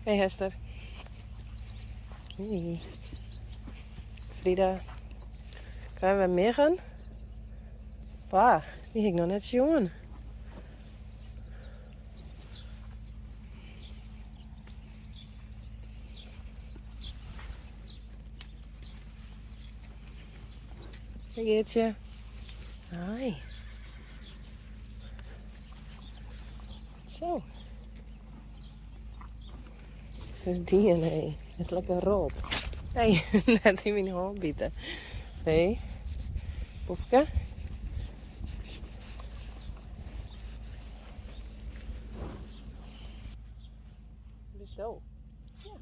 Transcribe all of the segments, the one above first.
Hey Hester. Hey. Frida. Krije we miggen? Wa, dy ha ik noch net sjoen. Hey Geertsje. Hi. Zo. Het is dien, hé. Het is lekker rot. Hé, net yn myn hân bite. Hé. Poefke. Bist do? Ja.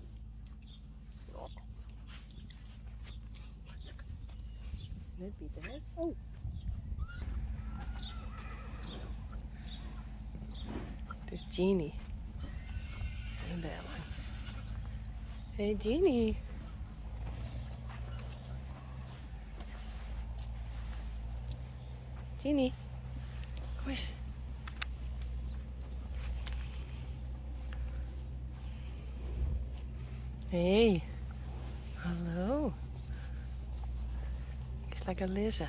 Net bite, hè? Oh. It is Jeannie. En dêr langs. Hey Jeannie. Jeannie, kom eens. Hey, hallo. Is lekker lizzen.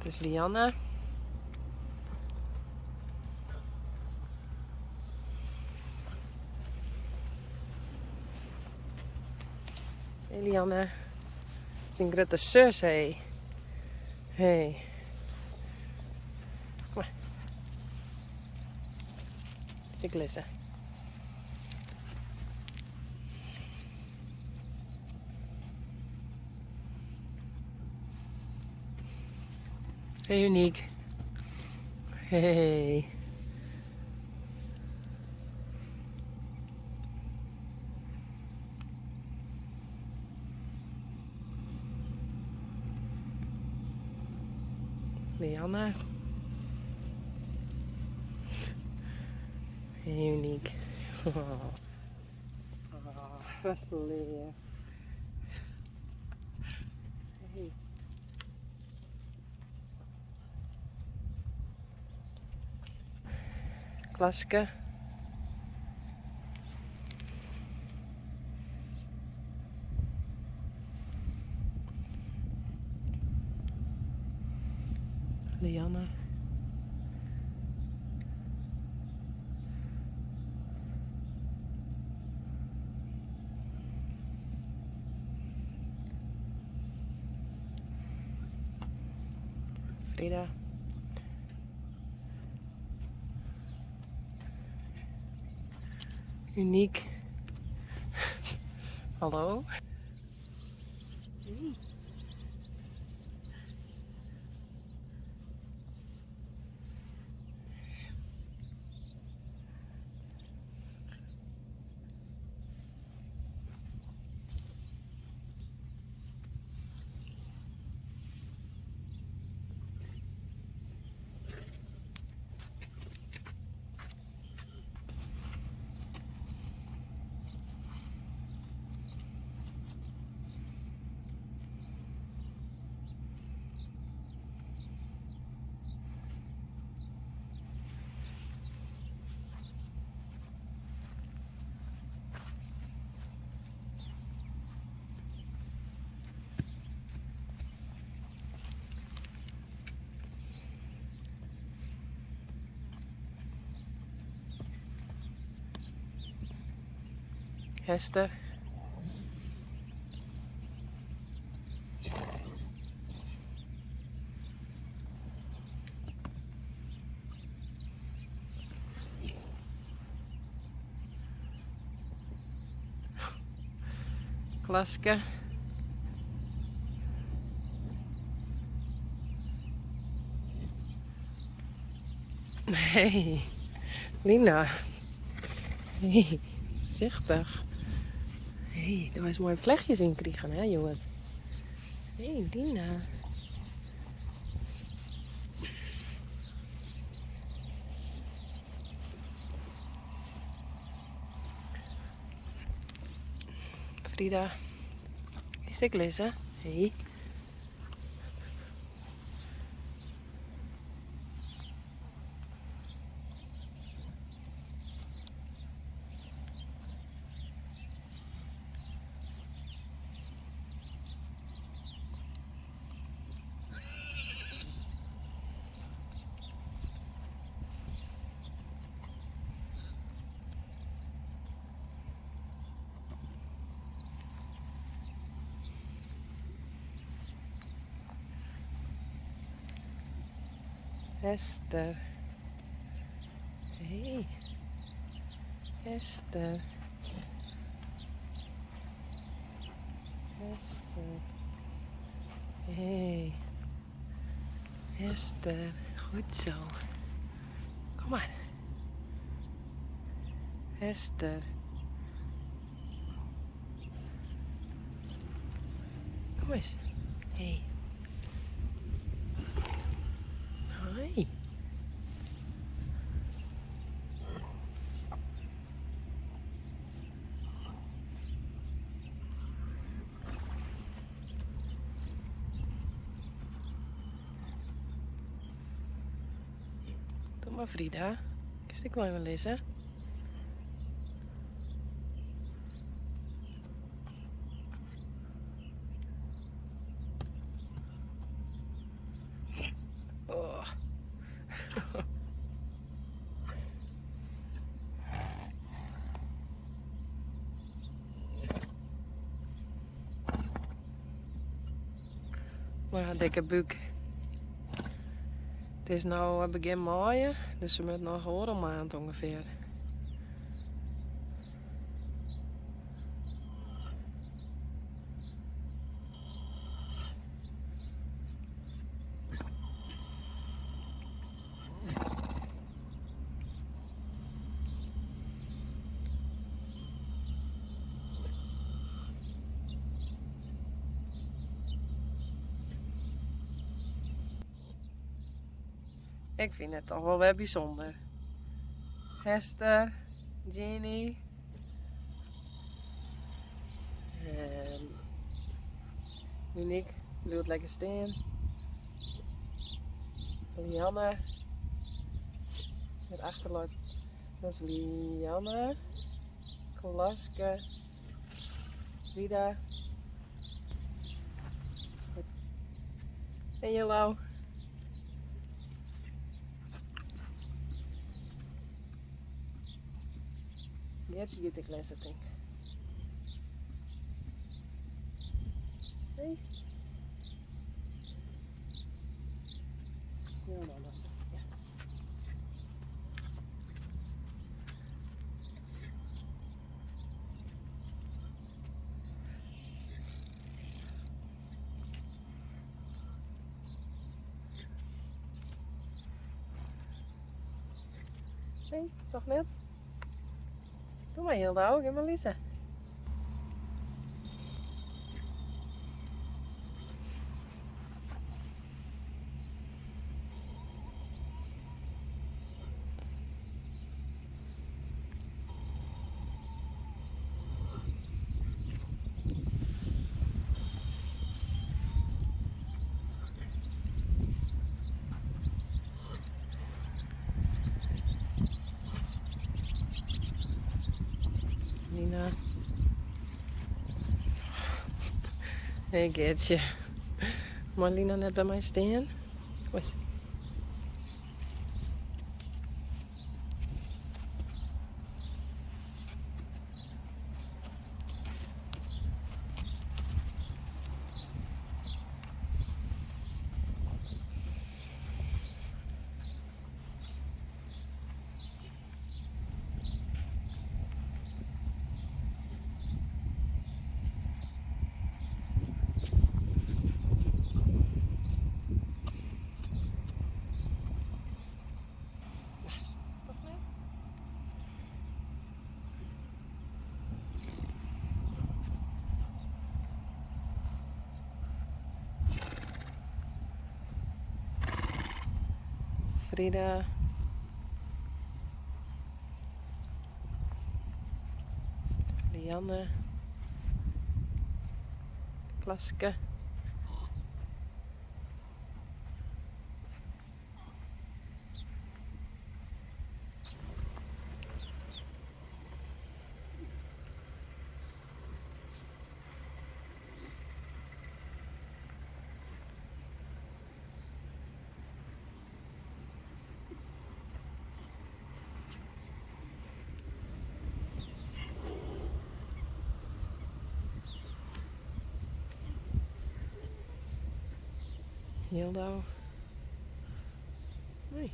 It is Lianne. Hey Lianne. Syn grutte sus, hé. Hey. Kom mar. Stik lizze. Hey Uniek. Hey. Lianne. Hey Uniek. Oh. Oh, wat leaf. Hey. Klaske. Lianne. Frida. Uniek. Hallo. Hester. Klaske. Hey, Lina. Hey, voorzichtig. Hey, do hast moaie flechtjes yn krigen, hè, hjoed. Hey, Lina. Frida. Is ek lizze? Hey. Esther. Hey. Esther. Esther. Hey. Esther. Goed zo. Kom maar. Esther. Kom eens. Hey. Hi. Doe mar Frida. Kinst ek wol even lizze? Oh. Mei har dikke búk. It is no begjin maaie, dus se moat noch oardel maand ûngefear. Ik fyn it toch wol wer bysûnder. Hester, Jeannie en Uniek bliuwt lekker stean. Lianne. Hjir leit dat is Lianne. Klaske. Frida. En Jillo. Geartsje giet ek lizze, tink. Hey. Ja, dan, dan. Ja. Nee, toch net? Doe mar Jildau, gean mar lizze. Nina. Hey Geartsje. Mei Lina net by my stean? Oei. Frida. Lianne. Klaske. Jildau. Nee.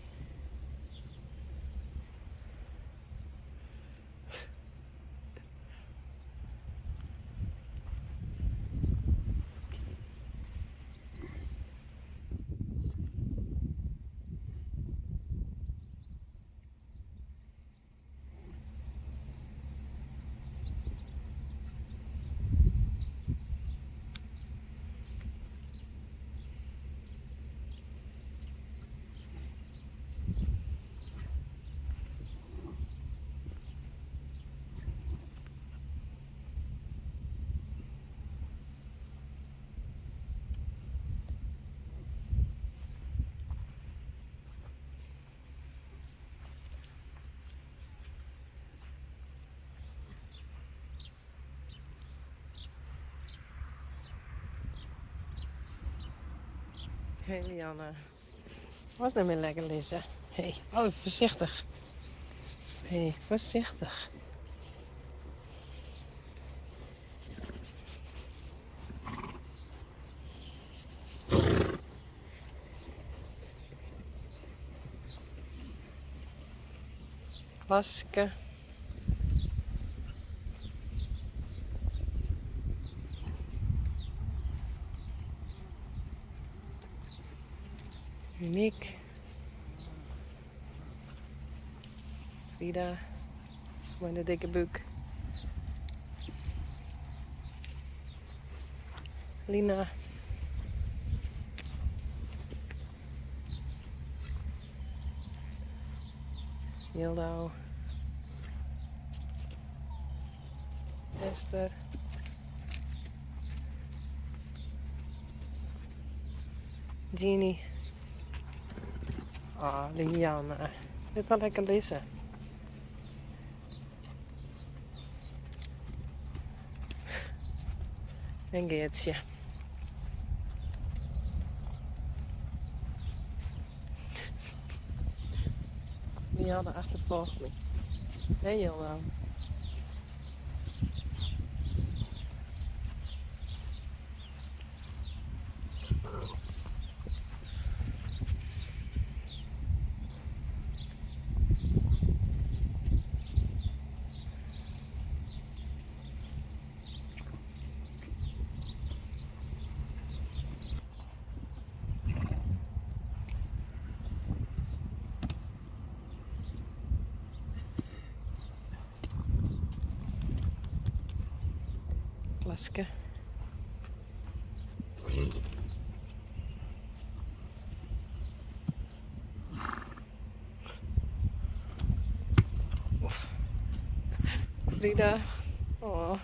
Hey Lianne. Was net mear lekker lizze. Hey, oh, foarsichtich. Hey, foarsichtich. Klaske. Monique. Frida. Mei de dikke búk. Lina. Jildau. Esther. Jeannie. Ah, Lianne. Lit har lekker lizze. En Geartsje. Lianne achterfolget my. Hè Jildau? Klaske. Frida. Oh.